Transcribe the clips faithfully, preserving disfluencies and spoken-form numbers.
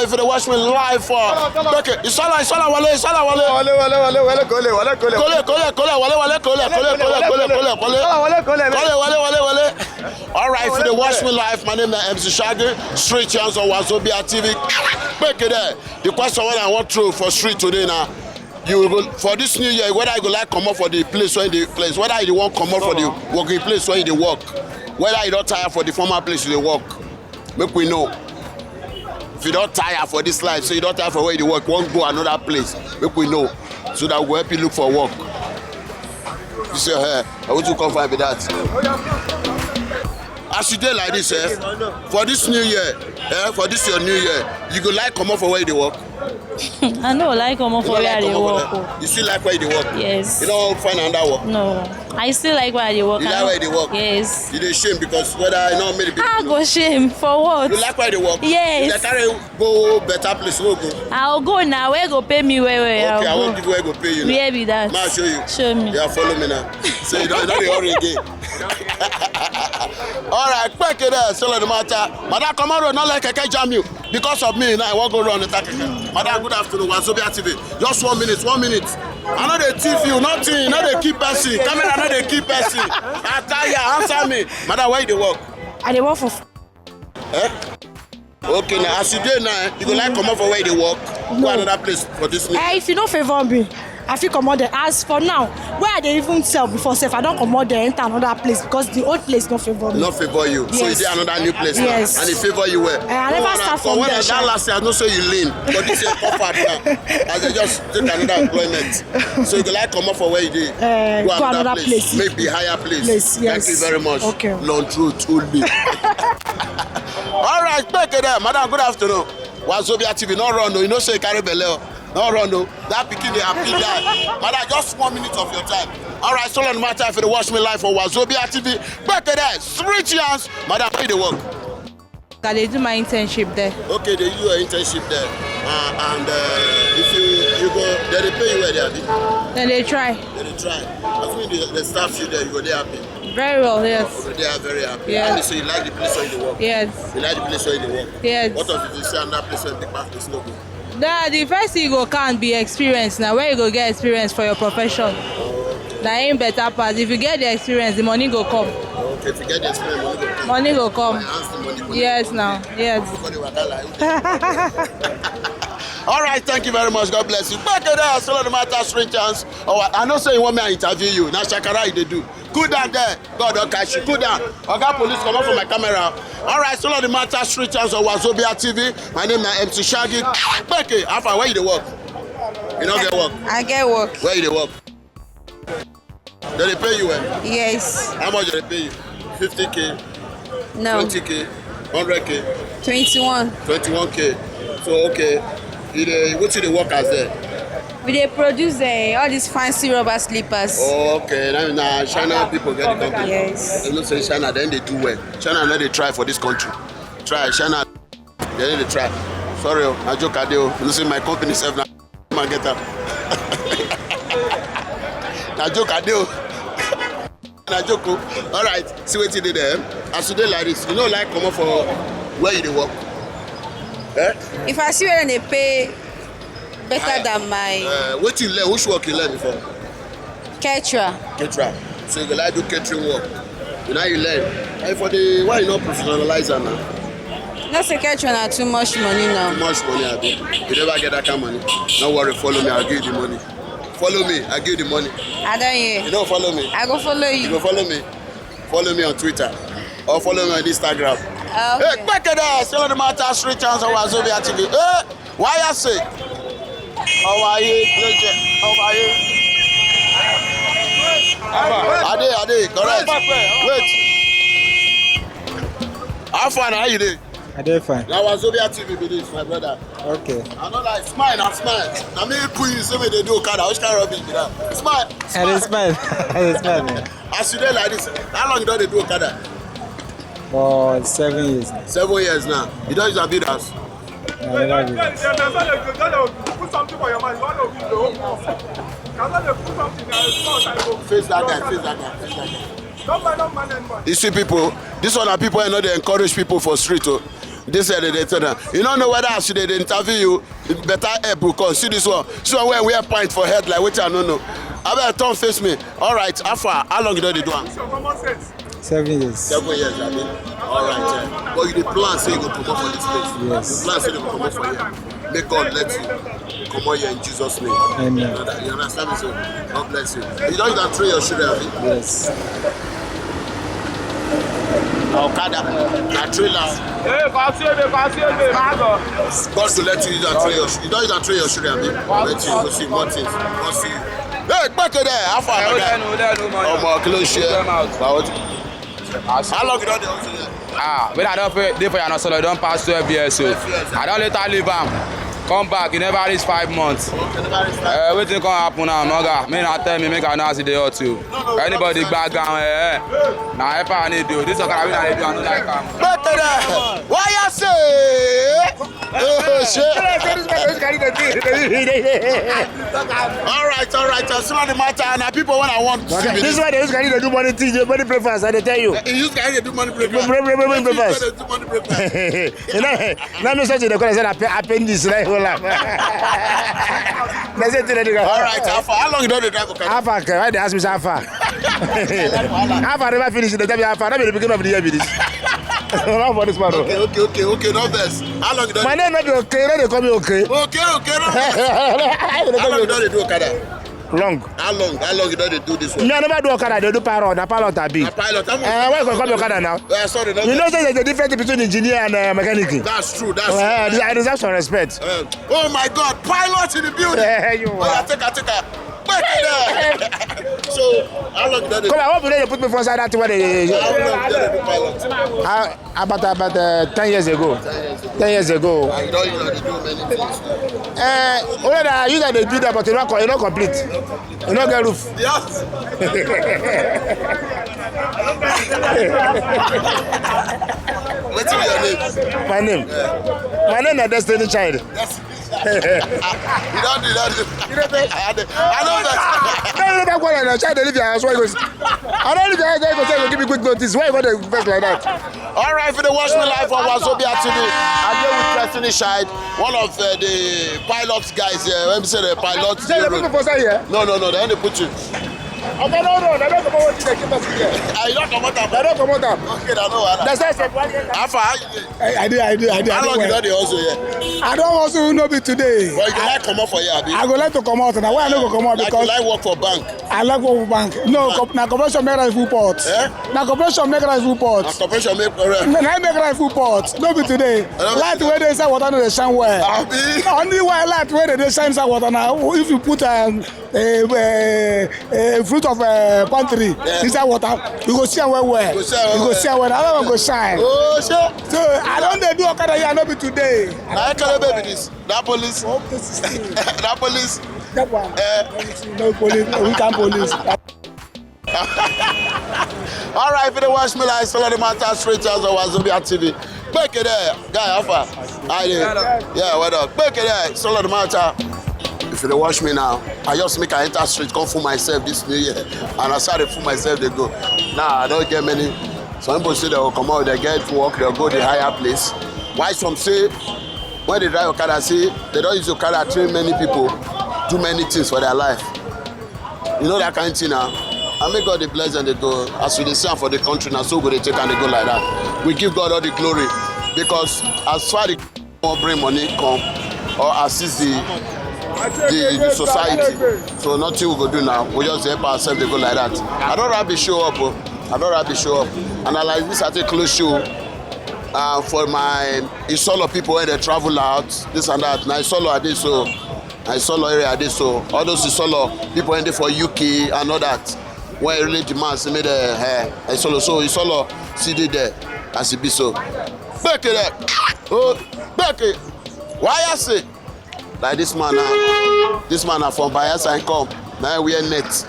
If you dey watch me live for, okay, Isola, Isola, Wale, Isola, Wale. Wale, Wale, Wale, Wale, Kole, Wale, Kole. Kole, Kole, Kole, Wale, Wale, Kole, Kole, Kole, Kole, Kole, Kole. Wale, Wale, Kole, Wale, Wale, Wale. All right, if you dey watch me live, my name na M C Shaggy, Street Champs on Wazobia T V. Make it there. The question wey I wan throw for street today na, you go, for this new year, whether you go like comot for the place wey you dey place, whether you wan comot for the working place wey you dey work, whether you don tire for the former place you dey work, make we know. If you don tire for this life, say you don tire for where you dey work, wan go another place, make we know, so that we go help you look for work. You say, eh, na wetin you come find be that? As you dey like this, eh, for this new year, eh, for this your new year, you go like comot for where you dey work? I no like comot for where I dey work o. You still like where you dey work? Yes. You no wan find another work? No. I still like where I dey work. You like where you dey work? Yes. You dey shame because whether I no many people. I go shame for what? You like where you dey work? Yes. If dem carry go better place, no go. I go go now. Where go pay me well well? Okay, I wan give you where go pay you now. Where be that? Ma show you. Show me. Yeah, follow me now. So you don't, you don't dey hurry again. All right, quick it there. Still on the matter. Madam, come on, not like keke jam you. Because of me, now I wan go run attack keke. Madam, good afternoon. Wazobia T V. Just one minute, one minute. I no dey thief you, nothing. No dey keep person. Camera no dey keep person. I tell you, answer me. Madam, where you dey work? I dey work for. Eh? Okay, now as you dey now, you go like comot for where you dey work, go another place for this new. Eh, if you no favour me, I fit comot there. As for now, where I dey even sell before sef, I don comot there enter another place because the old place no favour me. No favour you. So you dey another new place now, and e favour you well. Eh, I never start from there sha. That last year, I know say you lean, but this year come far now. As I just take another employment. So you go like comot for where you dey, eh, go another place, maybe higher place. Thank you very much. Okay. Long truth only. All right, make it there. Madam, good afternoon. Wazobia T V, no run o. You know say you carry belle o. No run o. That pikin dey happy die. Madam, just one minute of your time. All right, so no matter if you dey watch me live for Wazobia T V, make it there. Three chance. Madam, how you dey work? I dey do my internship there. Okay, they do your internship there. Uh, and, uh, if you, you go, dem dey pay you well there, abi? Dem dey try. Dem dey try. As we dey, the staff you there, you go dey happy. Very well, yes. You go dey very happy. Yes. And so you like the place where you dey work? Yes. You like the place where you dey work? Yes. What of if you see another place where the back is no good? Nah, the first thing you go count be experience. Now, where you go get experience for your profession? Na im better pass. If you get the experience, the money go come. Okay, if you get the experience, money go come. Money go come. Yes, now. Yes. All right, thank you very much. God bless you. Back it up, still on the matter, Street Champs. Oh, I, I know say you want me to interview you. Now, Shakara, you dey do. Cool down there. God don catch you. Cool down. Oga police, comot for my camera. All right, still on the matter, Street Champs on Wazobia T V. My name na M C Shaggy. Kpeke, how far? Where you dey work? You no get work? I get work. Where you dey work? Dem dey pay you well? Yes. How much dem dey pay you? Fifty K? No. Twenty K? Hundred K? Twenty-one. Twenty-one K. So, okay. You dey, wetin you dey work as there? We dey produce, eh, all these fancy rubber slippers. Oh, okay. Na, na China people get the company. Yes. Dem know say China, dem dey do well. China no dey try for this country. Try, China, dem no dey try. Sorry o, na joke I dey o. You know say my company sef na man get am. Na joke I dey o. Na joke o. All right, see wetin dey there. As you dey like this, you no like comot for where you dey work? Eh? If I see where dem dey pay better than my. Uh, wetin you learn? Which work you learn before? Caterer. Caterer. So you go like do catering work. You know you learn. And for the, why you no professionalize am now? No say caterer na too much money now. Too much money, abi? You never get that kind of money. No worry, follow me, I'll give you the money. Follow me, I'll give you the money. I don hear. You don't follow me? I go follow you. You go follow me? Follow me on Twitter or follow me on Instagram. Okay. Hey, quick it there. Still on the matter, Street Champs on Wazobia T V. Hey, why I say? Ọmọ ayé ló jẹ, ọmọ ayé. Ade, Ade, correct. Wait. How far na, how you dey? I dey fine. Na Wazobia T V be this, my brother. Okay. I no like smile, na smile. Na me put you, say we dey do okada. Which kind of rubbish be that? Smile. I dey smile. I dey smile, man. As you dey like this, how long you don dey do okada? For seven years now. Seven years now. You don use am build house? No, I never build house. Put something for your mind. Face that guy, face that guy, face that guy. You see people, this one are people wey no dey encourage people for street o. This year they dey tell them. You don't know whether as they dey interview you, better help will come. See this one. So when we wear pint for head like wetin I no know. Abeg turn face me. All right, how far? How long you don dey do am? Seven years. Seven years, abi? All right. Eh. But you dey plan say you go comot for this place. Yes. You plan say you go comot for here. Make God let you comot here in Jesus' name. Amen. You understand me? So God bless you. You don, you don train your children, abi? Yes. Na okada, na trailer. Hey, come see me, come see me, my God. God to let you use and train your, you don use and train your children, abi? Let you go see more things. Go see. Hey, back there, how far? Ẹ, ó lẹ́nu, ó lẹ́nu, mọ̀ yàn. Ọmọ kí ló ń ṣe? Ó jẹ́ máa. Báwo ti? How long you don dey hustle here? Ah, when I don pay, dey for Yana Solo, e don pass twelve years o. Twelve years. I don later leave am. Come back, e never reach five months. Okay, never reach five. Eh, wetin come happen now, my oga? Make una tell me, make I know as e dey hot o. No, no, anybody no, gba gan, eh, eh. Na help I need o. This okada wey I dey do, I no like am. But, uh, why you say? Oh, shit. All right, all right. I see what the matter. And people when I want to see this. This is why they use Gary to do money things, money breakfast, I dey tell you. You use Gary to do money breakfast. Break, break, break, break, breakfast. They do money breakfast. You know, let me say to the corner, say, "Appe-, appendix, like, hold up." That's it, they do. All right, how far? How long you don dey drive okada? How far? Why they ask me, say, "How far?" How far never finish? They tell me, "How far?" That be the beginning of the year, be this. Not for this man, oh. Okay, okay, okay, okay, no vex. How long you don? My name no be Okay, no dey call me Okay. Okay, okay, no vex. How long you don dey do okada? Long. How long? How long you don dey do this one? Me, I never do okada, I dey do pilot. Na pilot I be. Na pilot, how much? Eh, why you go call me okada now? Eh, sorry, no vex. You know say there's a difference between engineer and, uh, mechanic. That's true, that's true. Eh, I deserve some respect. Eh, oh my God, pilot in the building. Eh, you are. Take her, take her. Back it up. So, how long you don dey? Come, I hope you no dey put me for inside that thing wey dey. How long you don dey do pilot? Ah, about, about, uh, ten years ago. Ten years ago. Ten years ago. And you don, you don dey do many things. Eh, only that I use that dey build that, but e no co-, e no complete. E no get roof. Yes. Wetin be your name? My name? Yeah. My name na Destiny Child. Yes. You don do, you don do. I know that. No, no, that one, I try to leave your house. Why you go? I don't leave your house. Why you go say you give me quick notice? Why you go there first like that? All right, if you dey watch me live on Wazobia T V, I dey with Destiny Child, one of, uh, the pilot guys here. Let me say the pilot. Say the people for side here. No, no, no, they only put you. Okay, no, no, they don't come out with the keep us here. Ah, you don comot am? They don't come out. Okay, no, no, wahala. That's why I said, why you How far? How you dey? I, I dey, I dey, I dey, I How dey long you well. Don dey hustle here? I don hustle, no be today. But you go like comot for here, abi? I go like to comot. Na why I no go comot? Like, because you like work for bank? I like work for bank. No, corp-, na corporation make rice full pot. Eh? Na corporation make rice full pot. Na corporation make, uh, Na, na make rice full pot. No be today. Uh, Light wey dey inside water no dey shine well. Abi? Only why light wey dey dey shine inside water na if you put, um, a, a, a fruit of, uh, palm tree, yeah, inside water, you go see am well well. You go see am well well. You go see am well. Another one go shine. Oh, sure. So I don dey do okada here, no be today. Na Ekelebe be this. That police. Up to sixteen. That police. That one. Eh. No police. We can police. All right, if you dey watch me live, follow the matter straight as always, Wazobia T V. Back it there, guy, how far? I dey. Yeah, well done. Back it there, follow the matter. If you dey watch me now, I just make I enter street, come fool myself this new year, and I start to fool myself. They go. Now I don't get many. Some people say they will come out, they get work, they go the higher place. Why some say when they drive okada, say they don't use okada train many people, do many things for their life. You know that kind of thing now. And make God dey bless them, they go. As we dey see am for the country now, so we dey take and they go like that. We give God all the glory because as far the wan bring money come or assist the, the, the society. So nothing we go do now. We just help ourselves, they go like that. I don't have the show up, oh. I don't have the show up. And I like this, I take close show, uh, for my Isolo people when they travel out, this and that. Now Isolo are this, so I saw lawyer this, so all those Isolo people ended for U K and all that. When really demand say make the, eh, Isolo, so Isolo see dey there as e be so. Back it up. Oh, back it. Why I say? Like this man now. This man na from Bayelsa come. Now wear net.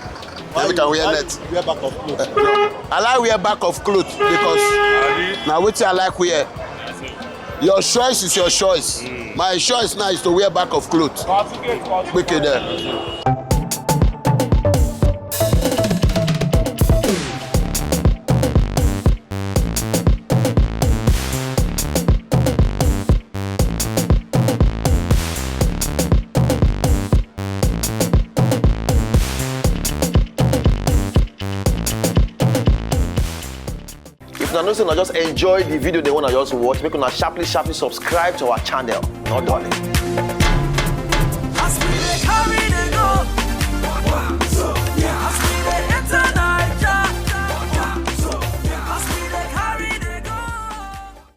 Now we can wear net. Wear back of cloth. I like wear back of cloth because now wetin I like wear. Your choice is your choice. My choice now is to wear back of cloth. Wicked there. So now just enjoy the video they wanna just watch. Make una sharply, sharply subscribe to our channel. Not darling.